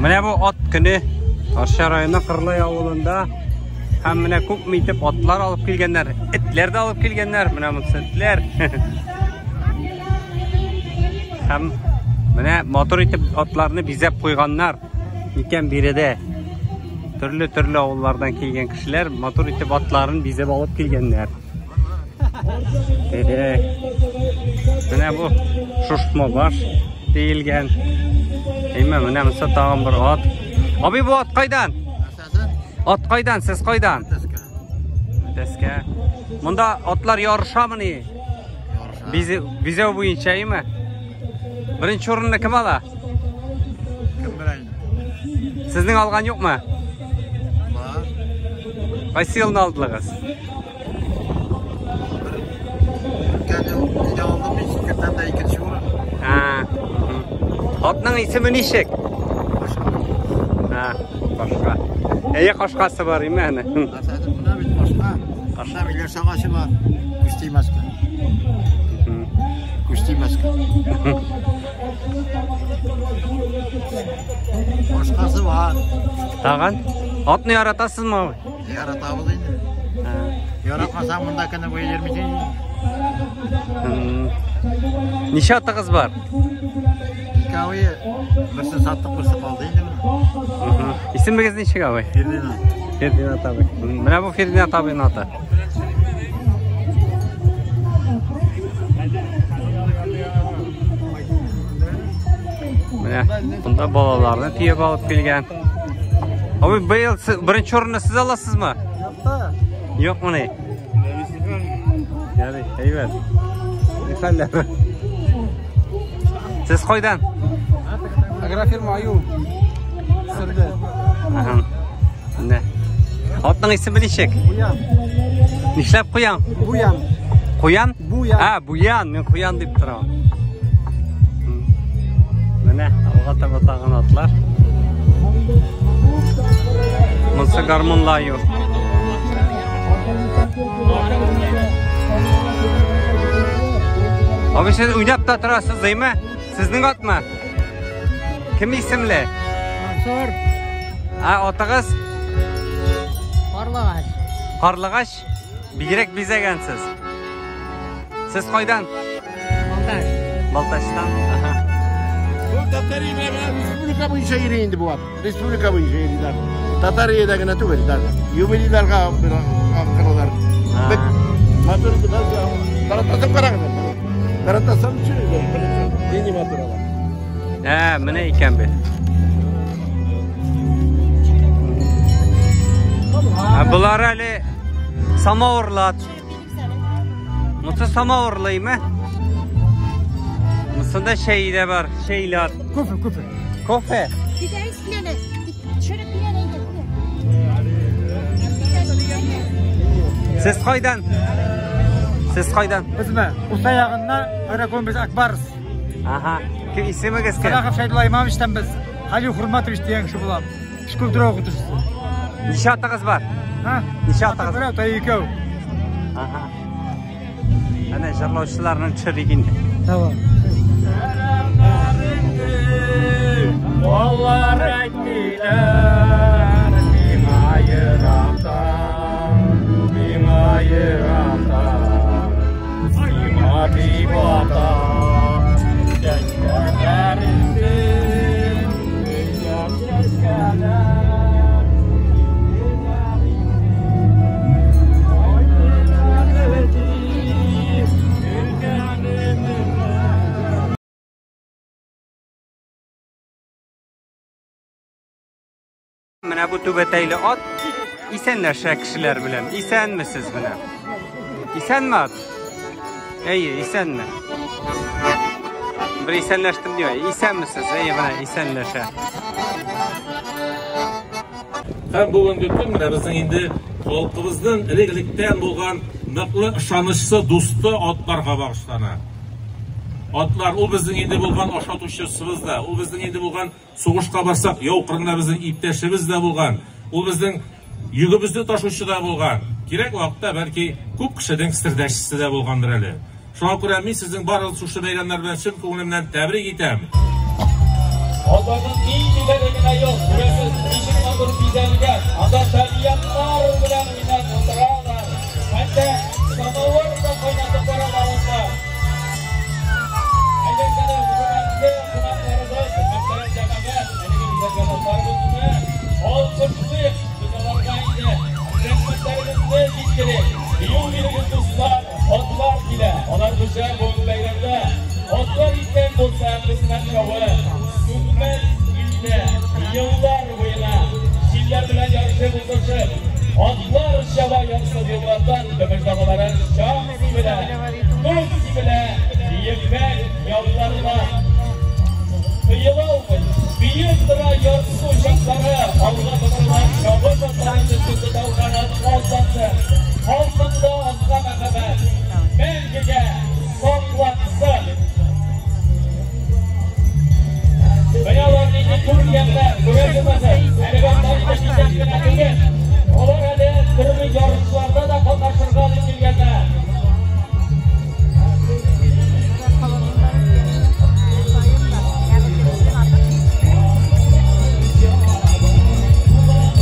Менә бу ат көне Арча районы Кырлай авылында һәм менә күпме итеп атлар алып килгәннәр, этләр дә алып килгәннәр. Менә монысы этләр. Һәм менә матур итеп атларны бизәп куйганнар икән биредә. Төрле-төрле авыллардан килгән кешеләр матур итеп атларын бизәп алып килгәннәр. Менә бу шушмабаш диелгән. Әйме, менә монысы тагын бер ат. Абый, бу ат кайдан? Ат кайдан? Сез кайдан? Мәтәскә. Монда атлар ярышамыни? Ярыша. Бизәү буенча, әйме? Беренче урынны кем ала? Кем белә инде. Сезнең алган юкмы? Бар. Кайсы елны алдыгыз? Үткән ел нидә алдым, мин сикертән дә икенче урын. А, Атның исеме ничек? А, Кашка. Әйе, кашкасы бар име әне. Нәрсәдер менә бит кашка. Кашка миләш агачы бар. Күз тимәскә. Күз тимәскә. Башкасы бар. Тагын? Атны яратасызмы? Яратабыз инде. Яратмасаң монда көне буе йөрмисең. Ничә атыгыз бар? Икәве, берсен саттык, берсе калды инде менә. Исемегез ничек абый? Фердинанд. Фердинанд абый. Менә бу Фердинанд абыйның аты. Менә монда балаларны төяп алып килгән. Абый, быел беренче урынны сез аласызмы? Юк. Юкмыни? Ярый, әйбәт. Ни хәлләр? Сез кайдан? Агрофирма Аю. Сырды. Ага. Менә. Атның исеме ничек? Буян. Нишләп куян? Буян. Куян? Буян. А, буян. Мин куян дип торам. Менә алга таба тагын атлар. Монысы гармунлы аю. Абый, сез уйнап та торасыз, димме? Сезнең атмы? Кем исемле? Мансур. А, атыгыз? Карлыгач. Карлыгач? Бигрәк бизәгәнсез. Сез кайдан? Балтач. Балтачтан. Ага. Бу Татария республика буенча йөри инде бу ат. Республика буенча йөриләр. Татариядә генә түгел, даже. Юбилейларга бер акыралар. Бик матур итеп таратасың карагыз. Таратасың төшерәләр. Нинди матур алар. Ә, менә икән бит. Ә болар әле самавырлы ат. Монысы самавырлыймы? Монысында чәй дә бар, чәйле ат. Кофе, кофе. Кофе. Китәбез киләле. Төшереп киләле әйдә. Сез кайдан? Сез кайдан? Безме? Уса ягыннан Агрокомплекс Акбарс. Ага. Кем исемегез кем? Салахов Шәйдулла Имамовичтан без. Хали Хурматович дигән кеше булам. Физкультура укытучысы. Ничә атыгыз бар? Ха? Ничә атыгыз? Берәү, тайы икәү. Ага. Әнә җырлаучыларның төшерик инде. Tamam. Алар әйттеләр миңа ерактан, миңа ерактан, сиңа дип ата, чәчкәләр үсеп, гөлләр чәчкәләр, Менә бу түбәтәйле ат исәнләшә кешеләр белән. Исәнмесез менә. Исәнме ат? Әйе, исәнме. Бер исәнләштем дип. Исәнмесез? Әйе, менә исәнләшә. Һәм бүгенге көн менә безнең инде халкыбызның элек-электән булган ныклы ышанычлы дусты атларга багышлана. Атлар ул безнең инде булган ашатучысыбыз да, ул безнең инде булган сугышка барсак, яу кырында безнең иптәшебез дә булган, ул безнең йөгебезне ташучы да булган. Кирәк вакытта бәлки күп кешенең сердәшчесе дә булгандыр әле. Шуңа күрә мин сезнең барлык шушы бәйрәмнәр белән чын күңелемнән тәбрик итәм. Аларның ниндиләре генә юк. бизәлгән, анда тальяннар белән уйнап утыралар. Хәтта самавыр да кайнатып баралар анда. Әйдәгез, хөрмәтле кунакларыбыз, мөхтәрәм җәмәгать, әлеге бизәлгән атларыбызны алкышлыйк, без аларга инде рәхмәтләребезне җиткерик. Юл бирегез, дуслар, атлар килә. Алар гүзәл бу бәйрәмдә. Атлар исән булса, хезмәт шавы сүнмәс илдә еллар буена җилләр белән ярышып узышып, атлар чаба ярсыз юллардан, көмеш дагалары чаң сибелә, тоз сибелә, ефәк ялларына тыела алмый. Биеп тора ярсу чаклары, алга тотылган чабыш атлары төзү тоталган атка атлансын. Халкында атка мәхәббәт мәңгегә саклансын. Менә алар нинди күркәмнәр, күрәсезме? Әлеге атлар инде бизәк кенә түгел. Алар әле төрле ярышларда да катнашырга дип килгәннәр.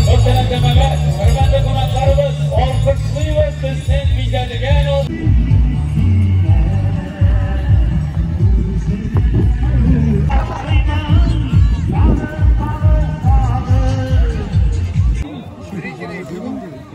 Мөхтәрәм җәмәгать, хөрмәтле кунакларыбыз, алкышлыйбыз безнең бизәлгән ул.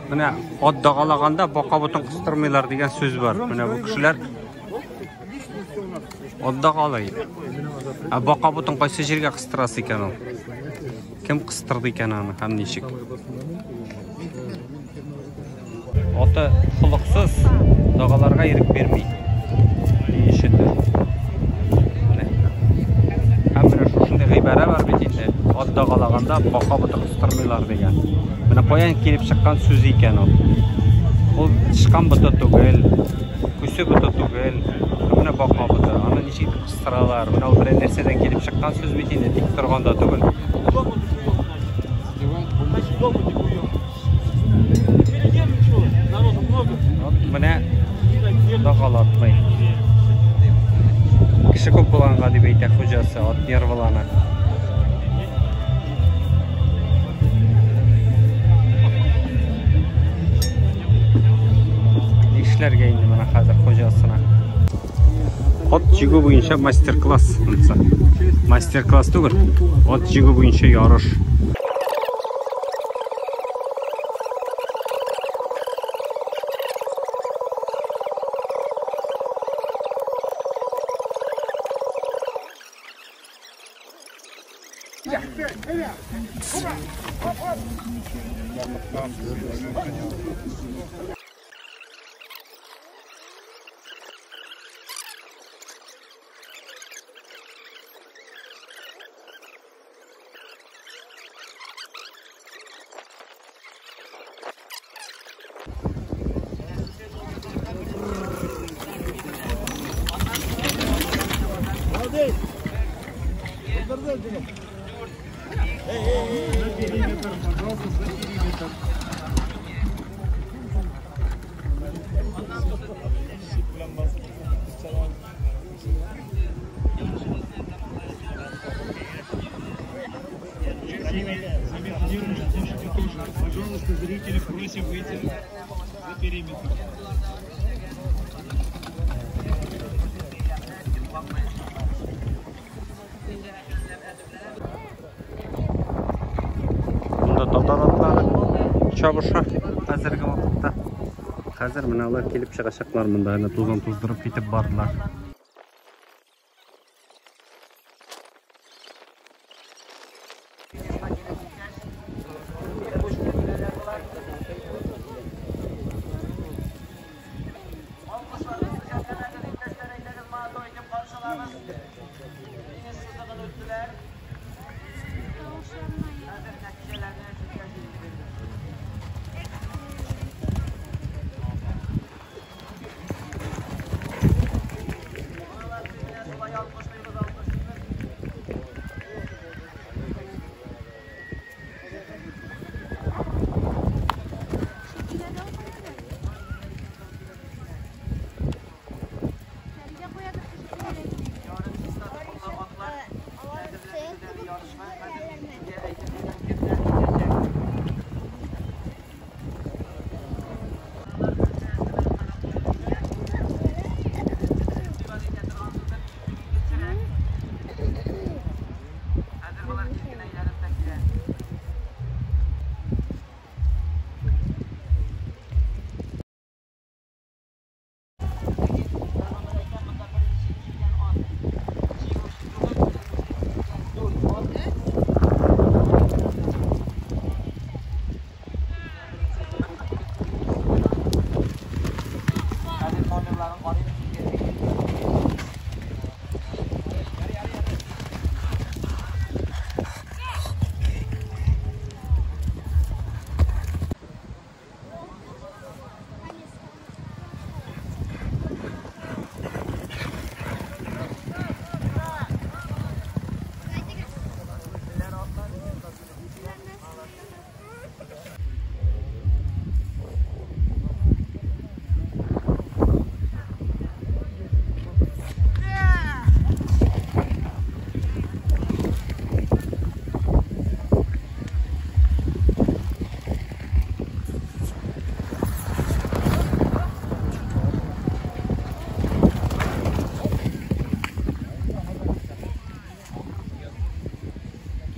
Менә ат дагалаганда бака ботын кыстырмыйлар дигән сүз бар. Менә бу кешеләр ат дагалый. Ә бака ботын кайсы җиргә кыстырасы икән ул? Кем кыстырды икән аны һәм ничек? Аты холыксыз, дагаларга ирек бирми. Ни өчендер. Менә. Һәм менә шушындый гыйбарә бар бит инде. Ат дагалаганда бака боты кыстырмыйлар дигән. Менә каян килеп чыккан сүз икән ул? Ул тычкан боты түгел, күсе боты түгел, менә бака боты. Аны ничек итеп кыстыралар? Менә ул берәр нәрсәдән килеп чыккан сүз бит инде, тик торганда түгел. Менә дагалатмый. Кеше күп булганга дип әйтә хуҗасы, ат нервылана. Нишләргә инде менә хәзер хуҗасына? Ат җигү буенча мастер-класс. Мастер-класс түгел, ат җигү буенча ярыш. Пожалуйста, зрители, просим выйти за периметр. Монда татар атлары чабыша хәзерге вакытта. Хәзер менә алар килеп чыгачаклар монда, әнә тузан туздырып китеп бардылар.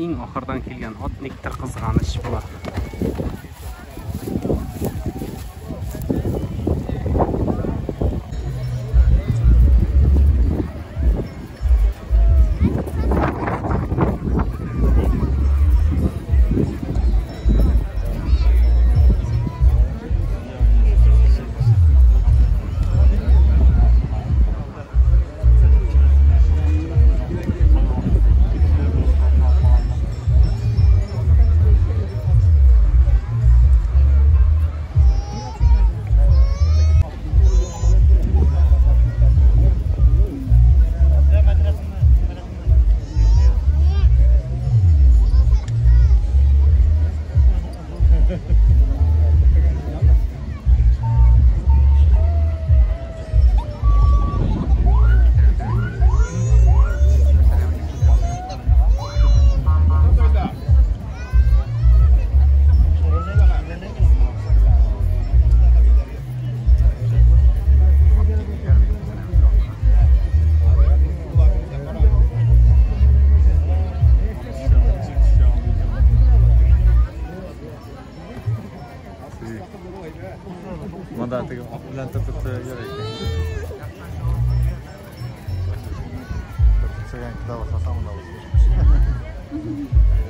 Иң ахырдан килгән ат никтер кызганыч була. Монда теге ак белән тотып йөри икән. Тотып сөйгән китап ашасаң да булсын.